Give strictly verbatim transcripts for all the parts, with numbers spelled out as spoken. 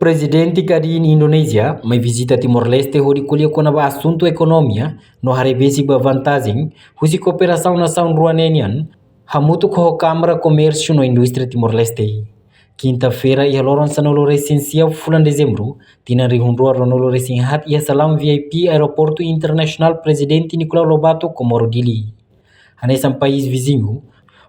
Prezidente Kadin Indonézia mai vizita Timor-Leste hodi ko'alia kona-ba asuntu ekonomia no haree besik ba vantajen husi kooperasaun nasaun rua ne'e nian, hamutuk ho Kámara Komérsiu no Indústria Timor-Leste. Kinta-feira, iha loron sanulu-resin-sia fulan Dezembru, tinan rihun rua ruanulu-resin-haat, iha salaun V I P Aeroportu Internasionál Prezidente Nicolau Lobato, Comoro, Dili. Hanesan país viziñu,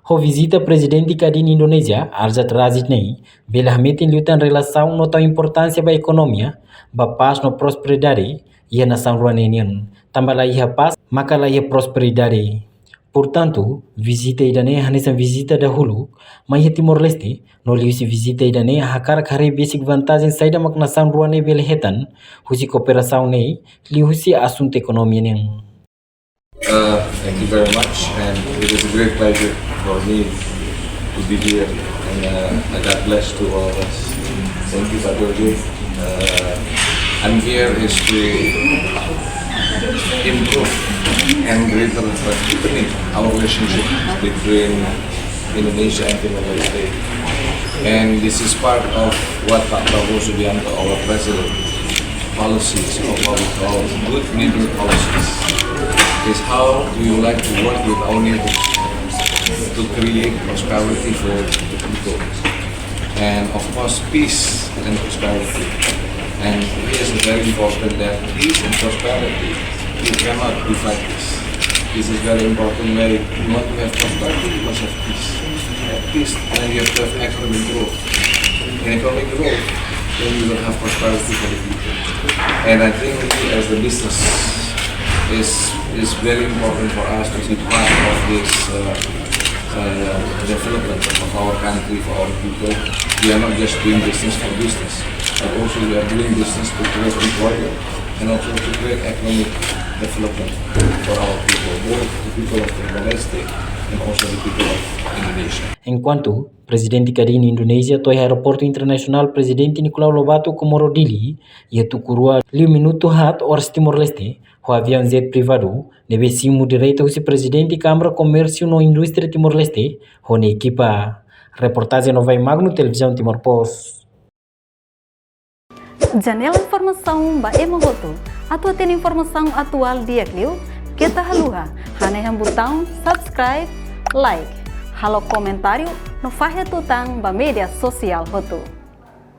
ho vizita Prezidente Kadin Indonézia, Arzat Rashid ne'e, bele hametin liután relasaun no tau importánsia ba ekonomia, ba pás no prosperidade iha nasaun rua ne'e nian. Tanba la iha pás, maka la iha prosperidade. Portantu, vizita ida-ne'e hanesan vizita dahuluk mai iha Timor-Leste, no liuhusi vizita ida-ne'e hakarak haree besik vantajen saida mak nasaun rua ne'e bele hetan husi kooperasaun ne'e, liuhusi asuntu ekonomia nian. Uh, thank you very much, and it is a great pleasure for me to be here, and, uh, God bless to all of us. Thank you, Pak George. Uh, I'm here is to improve and greater, uh, deepening our relationship between Indonesia and Timor-Leste. And this is part of what Pak Prabowo Subianto, our president, policies of what we call good neighbor policies. Is how we would like to work with our neighbors to create prosperity for the people. And of course, peace and prosperity. And it is very important that peace and prosperity, you cannot divide this. This is very important. Where you want to have prosperity, you must have peace. Have peace, then you have to have economic growth. In economic growth, then you will have prosperity for the people. And I think we as the business is, is very important for us to be part of this, uh, uh, development of our country, for our people. We are not just doing business for business, but also we are doing business to create employment and also to create economic development for our people, both the people of Timor-Leste and also the people of Indonesia. Enkuantu Prezidente Kadin Indonézia to'o iha Aeroportu Internasionál Prezidente Nicolau Lobato, Comoro, Dili, iha tuku rua liu minutu haat oras Timor-Leste, ho aviaun jet privadu, ne'ebé simu direta husi Prezidente Kámara Komérsiu no Indústria Timor-Leste, ho nia ekipa. Reportajen Novai Magno, Televizaun Timor Post. Janela informasaun ba ema hotu. Atu hatene informasaun atuál di'ak liu, keta haluha hanehan butaun subscribe, like, halo komentáriu no fahe tutan ba média sosiál hotu.